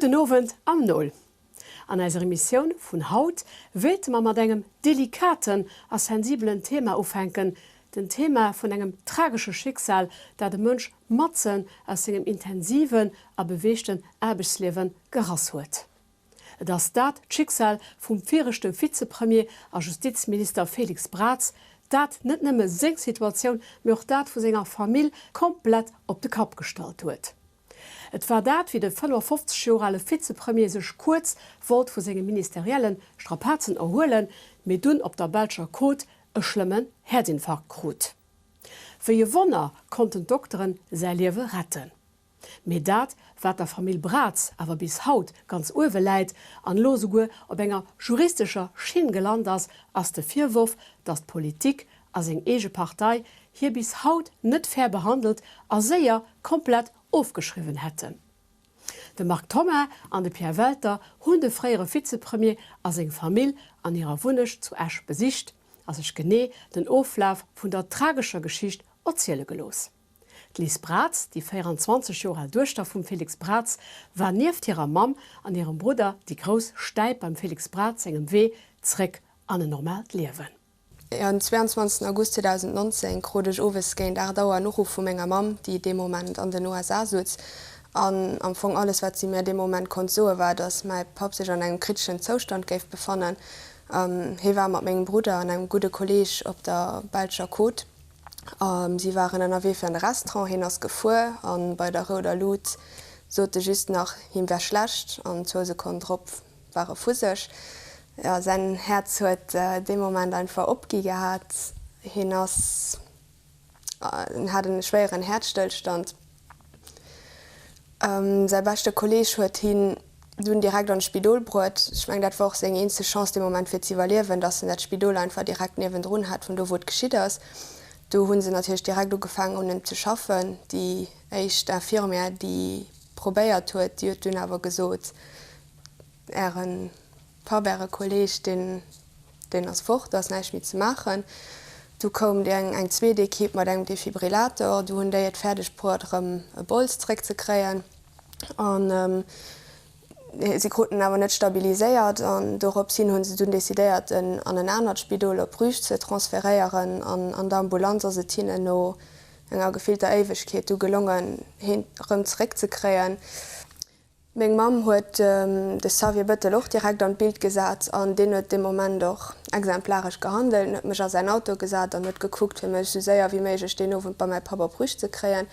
Gudden Owend am Nol. An eiser Emissioun vun haut wéilte mer mat engem delikaten a sensibelen Thema ufänken, den Thema vun engem tragesche Schicksal, dat e Mënsch matzen aus sengem intensiven a beweegten Aarbechtsliewe gerass huet. Et ass dat d'Schicksal vum viregte Vizepremier a Justizminister Félix Braz, dat net nëmme seng Situatioun, mee och dat vu senger Famill komplett op de Kapp gestallt huet. Et war dat, wéi de 55 Joer ale Vizepremier sech kuerz wollt vu senge ministerielle Strapazen erhuelen, mee dunn op der belscher Côte e schlëmmen Häerzinfarkt krut. Wéi e Wonner konnten d'Dokteren säi Liewe retten. Mee dat, wat der Famill Braz awer bis haut ganz uewe läit an elo esouguer op enger juristescher Schinn gelant ass, ass de Virworf, datt d'Politik a seng eege Partei hie bis haut net fair behandelt a séier komplett ofgeschriwwen hätten. De Marc Thoma an de Pierre Welter hunn de fréiere Vizepremier a seng Famill an hirer Wunnecht zu Esch besicht a sech genee den Oflaf vun der tragescher Geschicht erziele gelooss. D'Liz Braz, déi 24 Joer al Duechter vum Félix Braz, war nieft hirer Mamm an hirem Brudder déi grouss Stäip beim Félix Braz sengem Wee zréck an en normaalt Liewen. Den 22 August 2019 krut ech owes géint 8 Auer en Uruff vu menger Mamm, déi dee Moment an den USA sutz. An am Fong alles, wat si mir dee Moment konnt soen, war, datt mäi Papp sech an engem kriteschen Zoustand géif befannen. Hie war mat mengem Brudder an engem gudde Kolleeg op der belscher Côte. Si waren ënnerwee fir an de Restaurant, hien ass gefuer an bei der rouder Lut sot e just nach, him wär schlecht an zwou Sekonnen drop war e vu sech. Jo, säin Häerz huet dee Moment einfach opgi gehat. Hien ass, en hat e schwéieren Häerzstëllstand. Säi beschte Kolleeg huet hien dunn direkt an d'Spidol bruet. Ech mengen, dat war och seng eenzeg Chance dee Moment fir z'iwwerliewen, dass en dat Spidol einfach direkt niewendrun hat vun do wou et geschitt ass. Do hu se natierlech direkt ugefaangen un em ze schaffen. Déi éischt Infirmière déi probéiert huet, déi huet dunn awer gesot, Äre Papp, Äre Kolleeg, deen, deen ass fort, do ass näischt méi ze maachen. Du koum déi eng, eng zweet Equipe mat engem Defibrillator, du hunn déi et fäerdeg bruet, erëm e Bols zréckzekréien. An si kruten en awer net stabiliséiert an dorops hin hu se dunn decidéiert, en an en anert Spidol op Bruges ze transferéieren. An an der Ambulanz ass et hinnen no enger gefillter Éiwegkeet du gelongen, heen erëm zeréckzekréien. Meng Mamm huet de Xavier Bëttel och direkt an d'Bild gesat an deen huet dee Moment och exemplaresch gehandelt. En huet mech a säin Auto gesat an huet gekuckt, fir mech esou séier wéi méiglech deen Owend bei mäi Papp op Bruges ze kréien.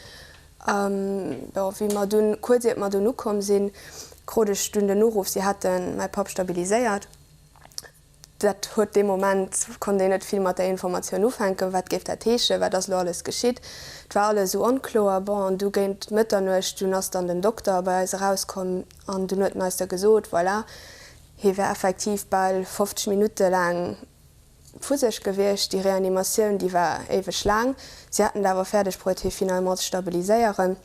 Bon, wéi mer dunn, kuerz iert mer dunn ukomm sinn, krut ech dunn den Uruff, si hätte mäi Papp stabiliséiert. Dat huet dee Moment, konnt een net vill mat där Informatioun ufänken. Wat géif dat heeschen? Wat ass elo alles geschitt? Et war alles esou onkloer. Bon, an du géint Mëtternuecht, dunn ass dann den Dokter bei eis erauskomm an dunn huet en eis da gesot, voilà, hie wär effektiv bal 50 Minutte laang vu sech gewiescht. Déi Reanimatioun, déi war éiweg laang. Si hätten et awer fäerdeg bruet, hie finalement ze stabiliséieren.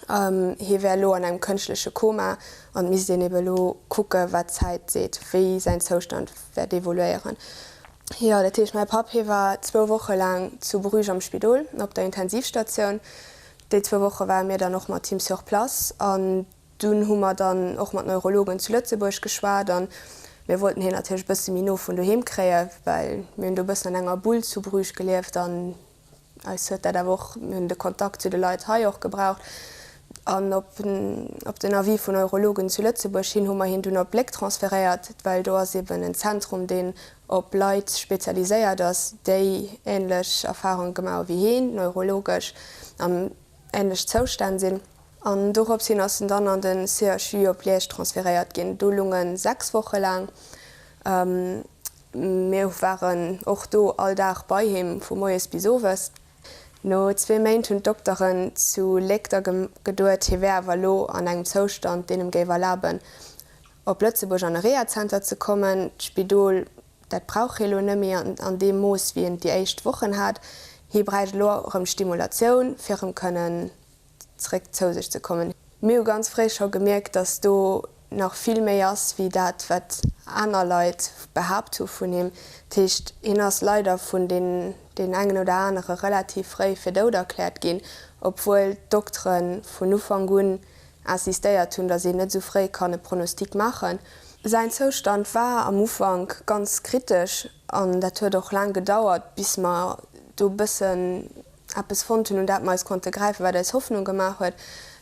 Hie wär elo an engem kënschtleche Koma an et misst een ebe elo kucke wat d'Zäit seet, wéi säin Zoustand wäert evoluéieren. Jo, dat heescht mäi Papp, hie war zwou Woche laang zu Bruges am Spidol op der Intensivstatioun. Déi zwou Woche ware mir dann och mat him sur place an dunn hu mer dann och mat Neurologen zu Lëtzebuerg geschwat an mir wollten hien natierlech e bësse méi no vun doheem kréien, well mir hunn do e bëssen an enger Bull zu Bruges gelieft an Eis huet dat awer och, mir hunn de Kontakt zu de Leit hei och gebraucht. An op op den Avis vun Neurologen zu Lëtzebuerg hin hu mer hien dunn op Léck transferéiert, well do ass eben en Zentrum, deen op Leit spezialiséiert ass, déi änlech Erfarunge gemaach hu wéi hien, neurologesch an änlech Zoustänn sinn. An dorops hin ass en dann an de CHU op Liège transferéiert ginn. Do lung en 6 Woche laang. Mir waren och do all Dag bei him, vu moies bis owes. No zwee Méint hunn d'Dokteren zu Léck da geduet, hie wär awer elo an engem Zoustand, deen em géif erlaben, op Lëtzebuerg an e Rehazenter ze kommen. D'Spidol, dat brauch hie elo net méi an deem Mooss, wéi en et déi éischt Wochen hat. Hie bräicht elo erëm Stimulatioun, fir erëm kënnen zréck zou sech ze kommen. Mir hu ganz fréi scho gemierkt, dass do nach vill méi ass wéi dat, wat aner Leit behaapt hu vun him. Dat heescht, hien ass leider vun deen engen oder anere relativ fréi fir dout erkläert ginn, obwuel d'Doktere vun Ufank un. Insistéiert hunn, datt een net esou fréi kann e Pronostic maachen. Säin Zoustand war am Ufank ganz kritesch an dat huet och laang gedauert, bis mer do e bëssen eppes fonnt hunn, un dat mer eis konnte gräifen, wat eis Hoffnung gemaach huet.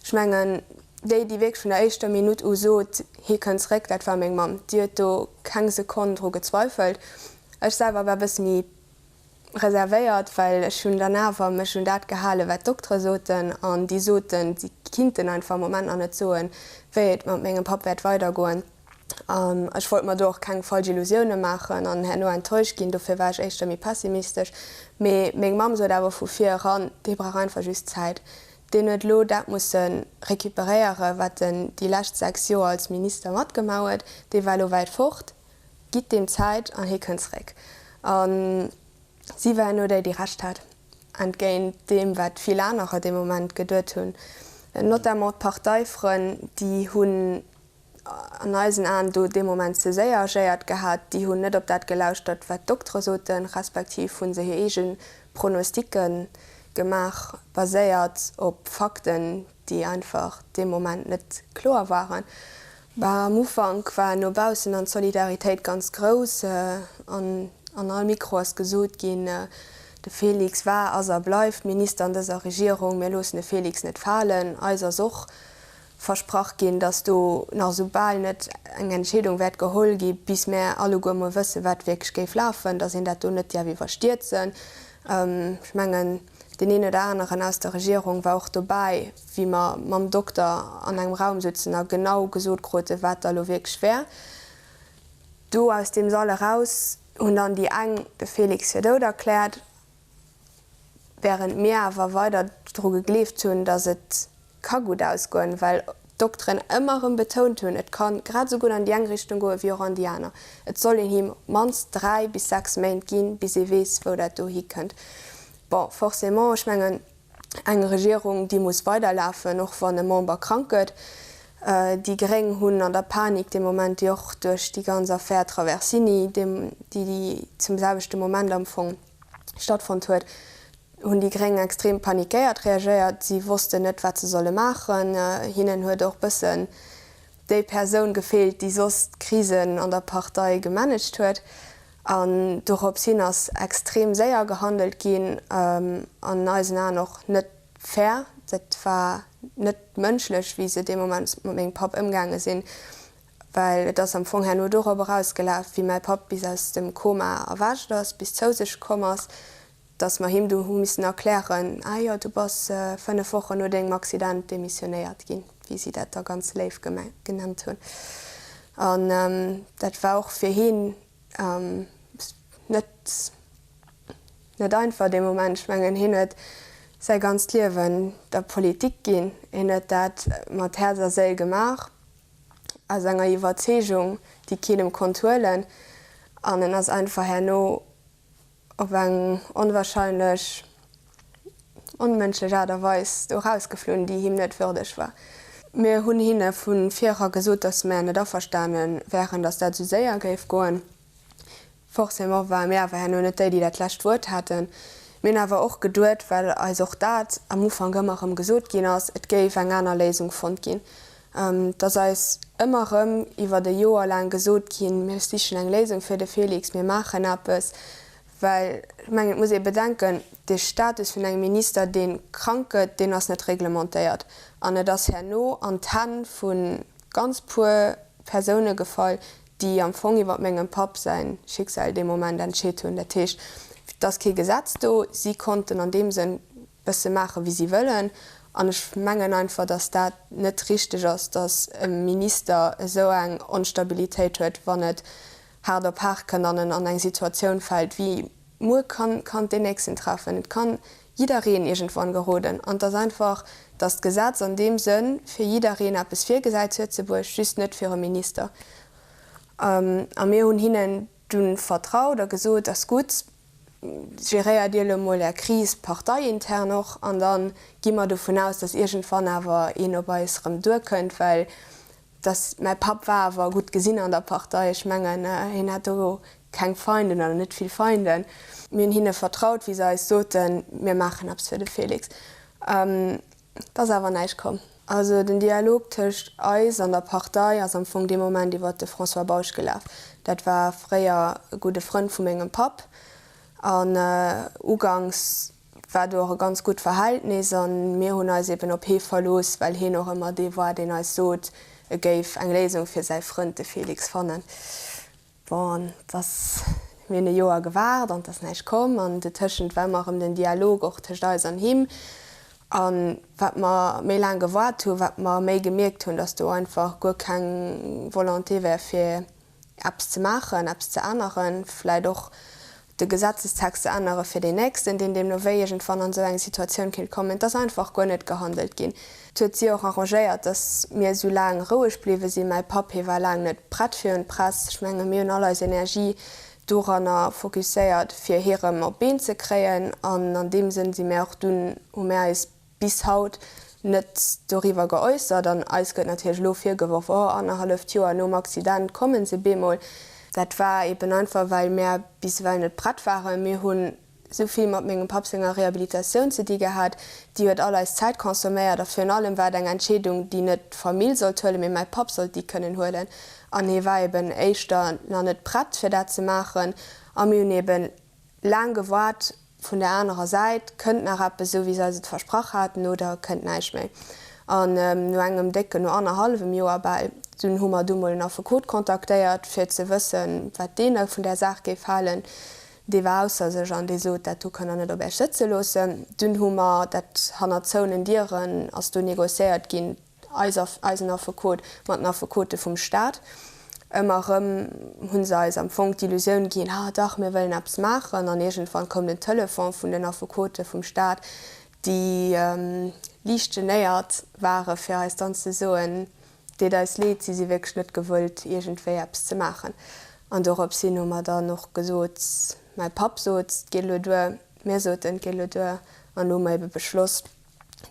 Ech mengen, déi, déi wierklech vun der éischter Minutt u sot, hie kënnt zeréck, dat war meng Mamm. Déi huet do keng Sekonn dru gezweifelt. Ech selwer war e bësse méi reservéiert, well ech hunn dann awer mech un dat gehalen, wat d'Doktere soten, an déi soten, si kinnten einfach am Moment nach net soen, wéi et mat mengem Papp wäert weidergoen. An ech wollt mer do och keng falsch Illusioune maachen an herno enttäuscht ginn, dofir war ech éischter méi pessimistesch. Mee meng Mamm sot awer vu vir eran, dee brauch einfach just Zäit. Deen huet elo dat musse recuperéieren, wat en déi lescht 6 Joer als Minister matgemaach huet. Dee war elo wäit fort. Gitt deem Zäit an hie kënnt zeréck. A si war herno déi, déi Recht hat, entgéint deem, wat vill anerer dee Moment geduet hunn. Notamment d'Parteifrënn, déi hunn an eisen Aen do dee Moment ze séier agéiert gehat. Déi hunn net op dat gelauschtert, wat d'Doktere soten, respektiv hu se hir eege Pronosticke gemaach, baséiert op Fakten, déi einfach dee Moment net kloer waren. Bah, am Ufank war no baussen an d'Solidaritéit ganz grouss an an all Mikro ass gesot ginn, de Félix war, ass a bleift Minister an dëser Regierung, mir loossen de Félix net falen. Eis ass och versprach ginn, datt do nach esou bal net eng Entscheedung wäert geholl gi bis mär alleguer mol wëssen, wat wierklech géif lafen, datt een dat do net däerf iwwerstierzen. Ech mengen, deen een oder aneren aus der Regierung war och dobäi, wéi mer mam Dokter an engem Raum sutzen a genau gesot kruten, wat da lo wierklech wär. Do aus deem Sall eraus hunn dann déi eng de Félix fir dout erkläert, während mir awer weider dru gegleeft hunn, datt et ka gutt ausgoen, well d'Dokteren ëmmer erëm betount hunn, et ka grad esou gutt an déi eng Richtung goen, wéi och an déi aner. Et soll een him op d'mannst 3 bis 6 Méint ginn, bis ee weess, wou dat do hikënnt. Bon, forcément, ech mengen, eng Regierung, déi muss weiderlafen, och wann e Member krank gëtt. Déi Gréng hunn an der Panik dee Moment, déi och duerch déi ganz Affär Traversini, déi zum selwechte Moment am Fong stattfonnt huet, hunn déi Gréng extrem panikéiert reagéiert. Si wossten net, wat se solle maachen. Hinnen huet och bëssen déi Persoun gefeelt, déi soss d'Krisen an der Partei gemanagt huet. An dorops hin ass extrem séier gehandelt ginn, an eisen Aen och net fair. Dat war net mënschlech, wéi se dee Moment mat mengem Papp ëmgaange sinn. Well et ass am Fong herno dorop erausgelaf, wéi mäi Papp bis aus dem Koma erwächt ass, bis zou sech komm ass, dass mer him du hu missen erklären, Ah jo, du bass 5 Wochen no dengem Accident demissionéiert ginn, wéi si dat da ganz léif genannt hunn. An dat war och fir hien net, net einfach dee Moment. Ech mengen, hien huet säi ganzt Liewen der Politik ginn, hien huet dat mat Häerz a Séil gemaach. aus enger Iwwerzeegung, déi keen em konnt huelen, an en ass einfach herno op eng onwahrscheinlech onmënschlech Aart a Weis do erausgeflunn, déi him net würdeg war. Mir hunn hinne vu vir era gesot, datt mär net averstane wären, datt dat esou séier géif goen. Forcément ware mir awer herno net déi, déi dat lescht Wuert haten. Mir hunn awer och geduet, well eis och dat am Ufank ëmmer erëm gesot ginn ass, et géif eng aner Léisung fonnt ginn. Et ass eis ëmmer erëm iwwert e Joer laang gesot ginn, mir sichen eng Léisung fir de Félix, mir maachen eppes. Well ech mengen, et muss ee bedenken, de Status vun engem Minister, dee krank gëtt, deen ass net reglementéiert. An et ass herno an d'Hänn vu ganz puer Persoune gefall, déi am Fong iwwer mengem Papp säin Schicksal dee Moment entscheet hunn. Dat heescht, et ass kee Gesetz do, si konnten an deem Sënn bësse maache wéi si wëllen. An ech mengen einfach, datt dat net richteg ass, datt e Minister esou eng Onstabilitéit huet, wann et haart op haart kënnt an en an eng Situatioun fält wéi muer kann kann deen Nächsten treffen. Et kann jiddereen iergendwann geroden. An et ass einfach, datt d'Gesetz an deem Sënn fir jiddereen eppes virgesäit zu Lëtzebuerg, just net fir e Minister. A mir hunn hinnen dunn vertraut a gesot, ass gutt, geréiert Dir elo mol Är Kris parteiintern och, an da gi mer dovun aus, datt iergendwann awer een op eis erëm duerkënnt, well dass mäi Papp war awer gutt gesinn an der Partei. Ech mengen, hien hat do keng Feinden oder net vill Feinden. Mir hunn hinne vertraut, wéi se eis soten, mir maachen eppes fir de Félix. Et ass awer näischt komm. Also den Dialog tëscht eis an der Partei ass am Fong dee Moment iwwer de François Bausch gelaf. Dat war fréier e gudde Frënd vu mengem Papp an uganks war do och e ganz gutt Verhältnis a mir hunn eis eben op hee verlooss, well heen och ëmmer dee war, deen eis sot, e géif eng Léisung fir säi Frënd, de Félix, fannen. Bon, an et ass, mir hunn e Joer gewaart an et ass näischt komm an dotëschent war ëmmer erëm den Dialog och tëscht eis an him. A wat mer méi laang gewaart hunn, wat mer méi gemierkt hunn, datt do einfach guer keng Volonté war fir eppes ze maachen, eppes ze änneren, vläit och de Gesetzestext ze ännere fir deen Nächsten, deen deemno wéi iergendwann an esou eng Situatioun kéint kommen. Et ass einfach guer net gehandelt ginn. Et huet si och arrangéiert, datt mir esou laang roueg bliwwe sinn. Mäi Papp, hie war laang net prett fir un d'Press. Ech menge mir hunn all eis Energie doranner fokusséiert, fir hie rëm op d'Been ze kréien. An an deem Sënn si mär och dunn, hu mär eis bis haut net doriwwer geäussert an eis gëtt natierlech elo virgeworf, oh annerhalleft Joer nom Accident kommen se bemol. Dat war eben einfach well mär bis ewell net prett waren. Mir hunn esou vill mat mengem Papp senger Rehabilitatioun ze di gehat, déi huet all eis Zäit consomméiert a virun allem war et eng Entscheedung, déi net d'Famill sollt huelen, mee mäi Papp sollt déi kënnen huelen an hie war eben éischter nach net prett fir dat ze maachen a mir hunn eben laang gewaart Vun der anerer Säit, kënnt nach eppes, esou wéi se eis et versprach haten, oder kënnt näischt méi? An no engem décken, no annerhallwem Joer bal, dunn hu mer du mol en Affekot kontaktéiert, fir ze wëssen, wat deen da vun där Saach géif halen. Dee war ausser sech an dee sot, dat do kënnt der net op Äech sëtze loossen. Dunn hu mer dat hanner zouenen Dieren ass do négociéiert ginn, eis, eisen Affekot mat den Affekote vum Staat. Ëmmer erëm hu se eis am Fong d'Illusioun ginn, ah dach, mir wëllen eppes maachen. An iergendwann koum den Telefon vun den Affekote vum Staat, déi liicht genéiert ware fir eis dann ze soen, deet eis leed, si si wierklech net gewëllt iergendwéi eppes ze maachen. An dorops hin hu mer dann och gesot, mäi Papp sot, et geet elo duer, mir soten, et geet elo duer, an elo hu mer ebe beschloss,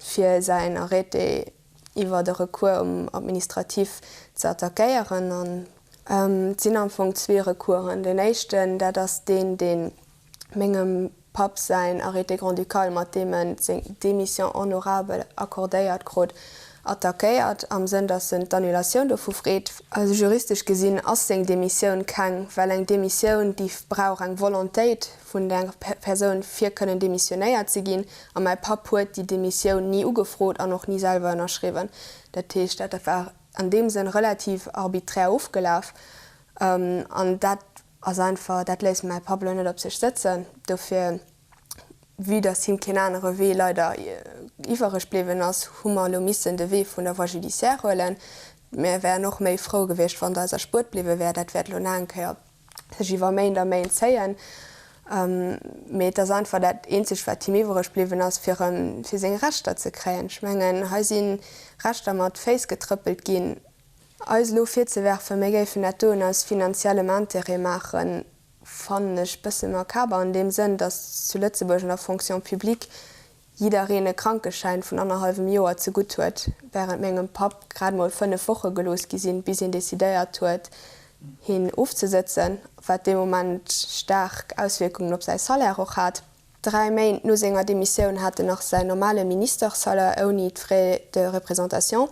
fir säin Arrêté iwwert e Recours um Administratif ze attackéieren. An et sinn am Fong zwee Recoursen. Deen éischten, dat ass deen, dee mengem Papp säin Arrêté grand-ducal, mat deem en seng Démission honorable accordéiert krut, attackéiert, am Sënn, datt en d'Annulatioun dovu freet. Also juristesch gesinn ass seng Demissioun keng, well eng Demissioun, déi brauch eng Volontéit vun der Persoun, fir kënnen demissionéiert ze ginn. A mäi Papp huet déi Demissioun ni ugefrot an och ni selwer ënnerschriwwen. Dat heescht, dat war an deem Sënn relativ arbiträr ofgelaf. An dat ass einfach, dat léisst mäi Papp elo net op sech sëtzen. Dofir, vue dass him keen anere Wee leider iwwereg bliwwen ass, hu mer elo missen de Wee vun der Voie judiciaire huelen. Mir wären och méi frou gewiescht, wann et eis erspuert bliwwe wär. Dat wäert elo nach eng Kéier sech iwwer Méint a Méint zéien, mee et ass einfach dat eenzegt wat him iwwereg bliwwen ass, fir erëm fir seng Rechter ze kréien. Ech mengen, hei si Rechter mat Féiss getrëppelt ginn. Eis elo virzewerfen, mir géifen dat doen aus finanziellem Intérêt maachen, fannen ech bësse makaber an deem Sënn, datt zu Lëtzebuerg an der Fonction publique jiddereen e Krankeschäin vun annerhallwem Joer zegutt huet, wärend mengem Papp grad mol 5 Woche gelooss gi sinn, bis een decidéiert huet, hien ofzesëtzen, wat dee Moment staark Auswierkungen op säi Salaire och hat. Dräi Méint no senger Demissioun hat en nach säin normale Ministersalaire ouni d'Frais de représentation,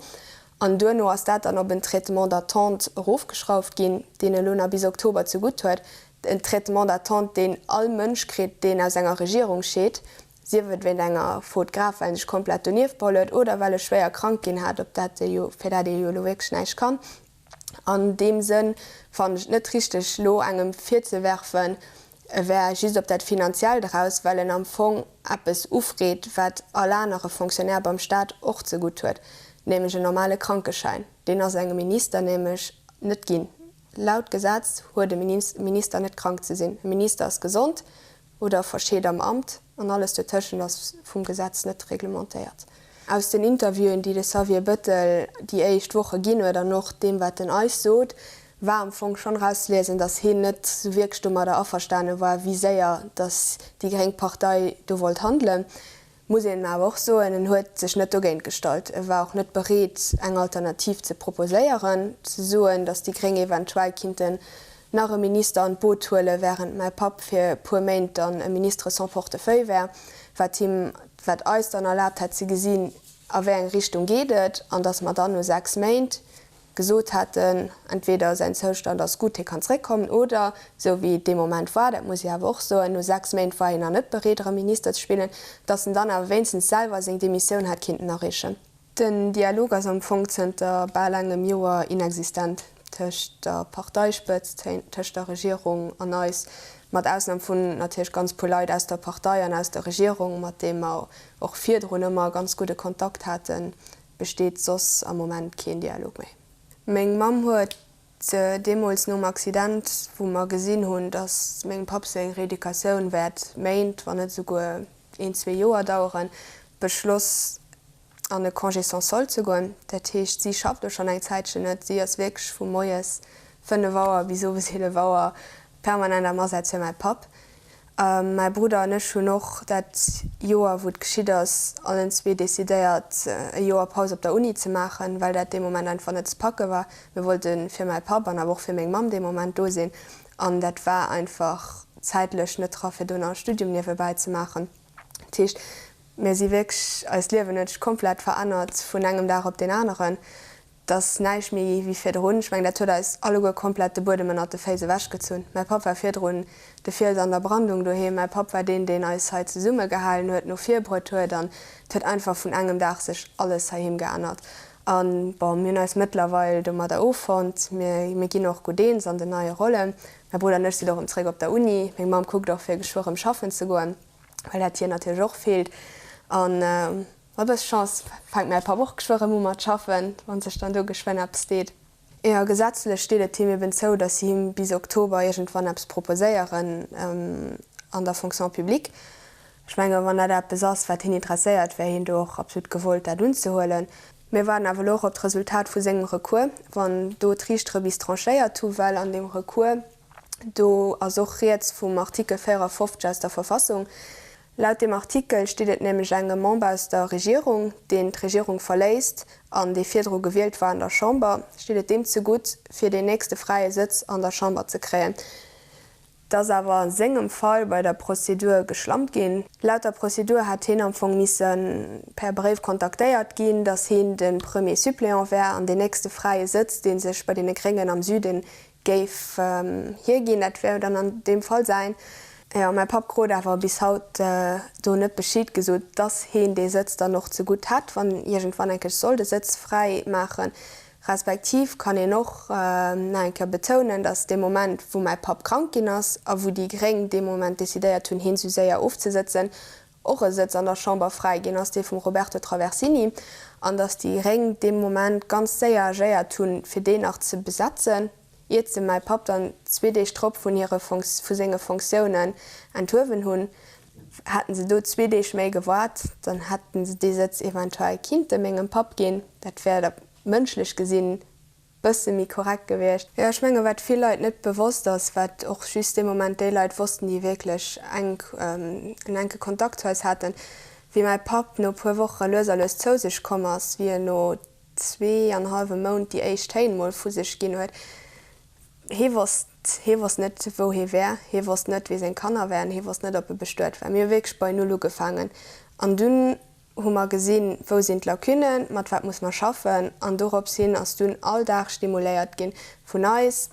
an duerno ass dat dann op en Traitement d'attente erofgeschrauft ginn, deen e elo nach bis Oktober zegutt huet, en Traitement d'attente, deen all Mënsch kritt, deen aus enger Regierung scheet, Sief et wéint enger Faute grave, well en sech komplett donieft beholl huet, oder well e schwéier krank ginn hat, op dat e jo, fir dat ee jo elo wierklech näischt kann. An deem Sënn fannen ech et net richteg, elo engem virzewerfen, e wär just op dat Finanziellt eraus, well en am Fong eppes ufreet, wat all anere Fonctionnaire beim Staat och zegutt huet, nämlech en normale Krankeschäin. Deen ass engem Minister nämlech net ginn. Laut Gesetz huet e Minister net krank ze sinn. E Minister ass gesond, oder verscheet am Amt, an alles dotëschent ass vum Gesetz net reglementéiert. Aus den Interviewen, déi de Xavier Bëttel déi éischt Woche ginn huet, an och deem, wat en eis sot, war am Fong schonn erauszeliesen, datt hien net esou wierklech domadder averstane war, wéi séier datt déi gréng Partei do wollt handelen. Muss een awer och soen, en huet sech net dogéint gestallt. E war och net bereet, eng Alternativ ze proposéieren, ze soen, datt déi Gréng eventuell kinnten nach e Minister an d'Boot huelen, während mäi Papp fir e puer Méint dann e Ministre sans portefeuille wär, wat him, wat eis dann erlaabt hätt ze gesinn. A wéi eng Richtung geet et? An datt mer dann no 6 Méint gesot hätten, entweder säin Zoustand ass gutt, hie kann zréckkommen, oder, esou wéi et dee Moment war, dat muss ech awer och soen, no 6 Méint war hien nach net bereet erëm Minister ze spillen, datt en dann awer wéinstens selwer seng Demissioun hätt kinnten areechen. Den Dialog ass am Fong zënter bal engem Joer inexistent tëscht der Parteispëtzt, tëscht der Regierung an eis, mat Ausnam vun natierlech ganz puer Leit aus der Partei an aus der Regierung, mat deem mer och virdrun ëmmer ganz gudde Kontakt haten, besteet soss am Moment keen Dialog méi. Meng Mamm huet deemools nom Accident, wou mer gesinn hunn, datt mengem Papp seng Reeducatioun wäert Méint, wann net esouguer een, zwee Joer daueren, beschloss, an e Congé sans solde ze goen. Dat heescht, si schafft elo schonn eng Zäitchen net. Si ass wierklech vu moies 5 Auer bis owes 11 Auer permanent am Asaz fir mäi Papp. Mäi Brudder an ech hunn och dat Joer, wou et geschitt ass, allen zwee decidéiert, e Joer Paus op der Uni ze maachen, well dat dee Moment einfach net ze packe war. Mir wollte fir mäi Papp an awer och fir meng Mamm dee Moment do sinn an dat war einfach zäitlech net dra fir do nach e Studium niewebäi ze maachen. Dat heescht, mir si wierklech, eist Liewen huet sech komplett verännert vun engem Dag op deen aneren. Et ass näischt méi wéi virdrun. Ech mengen, dat huet eis alleguer komplett de Buedem ënnert de Féiss ewechgezunn. Mäi Papp war virdrun de Fiels an der Brandung doheem. Mäi Papp war deen, deen eis hei zesummegehalen huet, no vir bruet huet. An et huet einfach vun engem Dag sech alles heiheem geännert. A bon, mir hunn eis mëttlerweil domadder offonnt. Mir, mir ginn och gutt eens an den neie Rollen. Mäi Brudder an ech sinn och erëm zréck op der Uni. Meng Mamm kuckt och, fir geschwë rëm schaffen ze goen, well dat hir natierlech och feelt. An Mat e bësse Chance fänkt mäi Papp och geschwë rëm u mat schaffen, wann sech dann do geschwënn eppes deet. Jo, gesetzlech steet et him eben zou, datt si him bis Oktober iergendwann eppes proposéieren an der Fonction publique. Ech menge wann dat eppes ass, wat hien interesséiert, wär hien do och absolut gewollt, dat unzehuelen. Mir waarden awer elo och op d'Resultat vu sengem Recours, wann do d'Riichtere bis tranchéiert hu, well an deem Recours do ass och rieds vum Artikel 54 aus der Verfassung. Laut deem Artikel steet et nämlech engem Member aus der Regierung, deen d'Regierung verléisst an dee virdru gewielt war an der Chamber, steet et deem zegutt, fir deen nächste fräie Sëtz an der Chamber ze kréien. Et ass awer a sengem Fall bei der Prozedur geschlampt ginn. Laut der Prozedur hätt hien am Fong misse per Bréif kontaktéiert ginn, datt hien de Premier Suppléant wär an deen nächste fräie Sëtz, dee sech bei deene Gréngen am Süden Géif hie ginn, dat wär dann an deem Fall säin. Jo, mäi Papp krut awer bis haut do net Bescheed gesot, dass heen dee Sëtz dann och zegutt hätt, wann iergendwann eng Kéier soll de Sëtz fräi maachen. Respektiv kann een och nach eng Kéier betounen, dass dee Moment, wou mäi Papp krank ginn ass a wou déi Gréng dee Moment decidéiert hunn, heen sou séier ofzesëtzen, och e Sëtz an der Chamber fräi ginn ass, dee vum Roberto Traversini, an datt déi Gréng dee Moment ganz séier agéiert hunn, fir deen nach ze besetzen, iert se mäi Papp dann zwee Deeg drop vun hire vu senge Fonctiounen enthuewen hunn. Hätten se do zwee Deeg méi gewaart, dann hätten se dee Sëtz eventuell kinnte mengem Papp ginn. Dat wär da mënschlech gesinn bësse méi korrekt gewiescht. Jo, ech menge wat vill Leit net bewosst ass, wat och just dee Moment déi Leit wossten, déi wierklech enk en enke Kontakt zu eis haten, wéi mäi Papp no puer Woche lues a lues zou sech komm ass, wéi en no zwee an hallwem Mount déi éischt Téin mol vu sech ginn huet, hee wosst, hee wosst net wou hee wär, hee wosst net wéi seng Kanner wären, hee wosst net ob e bestuet war. Mir hu wierklech bei Null ugefaangen an dunn hu mer gesinn, wou sinn d'Lacunen, mat wat muss mer schaffen, an dorops hin ass dunn all Dag stimuléiert ginn vun eis,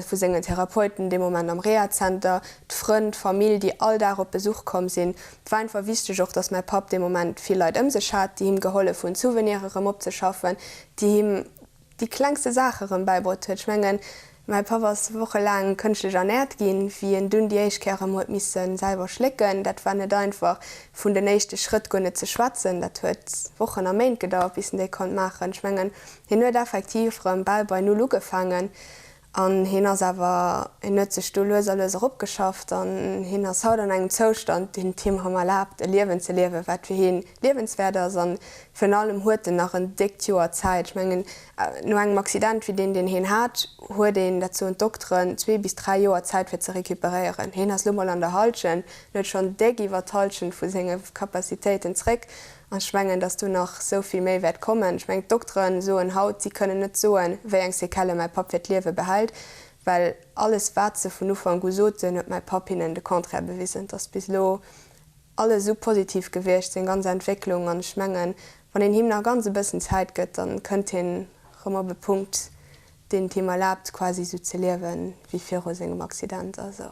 vu sengen Therapeuten dee Moment am Rehazenter, d'Frënn, d'Famill, déi all Dag op Besuch komm sinn. Et war einfach wichteg och, dass mäi Papp dee Moment vill Leit ëm sech hat, déi him gehollef hunn, Souvenire erëm opzeschaffen, déi him déi klengste Saach erëm bäibruet huet. Ech mengen, mäi Papp ass wochelaang kënschtlech ernährt ginn, wéi en dunn déi éischt Kéier erëm huet misse selwer schlécken. Dat war net einfach. Vun den éischte Schrëtt guer net ze schwätzen, dat huet Wochen a Méint gedauert, bis en déi konnt maachen. Ech mengen, hien huet effektiv erëm bal bei Null ugefaangen. An hien ass awer, hien huet sech do lues a lues eropgeschafft an hien ass haut an engem Zoustand, deen et him erëm erlaabt, e Liewen ze liewen, wat fir hien liewenswäert ass. An virun allem huet en nach en déckt Joer Zäit. Ech mengen, no engem Accident wéi deen, deen hien hat, huet een, dat soen d'Dokteren, zwee bis dräi Joer Zäit fir ze recuperéieren. Hien ass lo mol an der Hallschent, en huet schonn déck iwwer d'Hallschent vu senge Capacitéiten zréck. An ech mengen, datt do nach esou vill méi wäert kommen. Ech mengen, d'Doktere soen haut, si kënnen net soen, wéi eng Séquellë mäi Papp fir d'Liewe behält, well alles, wat se vun Ufank u soten, huet mäi Papp hinnen de Contraire bewisen. Et ass bis elo alles esou positiv gewiescht, seng ganz Entwécklung. An ech mengen, Wann een him nach ganz e bëssen Zäit gëtt, dann kënnt hien rëm op e Punkt, deen et him erlaabt quasi esou ze liewen wéi viru sengem Accident. Also,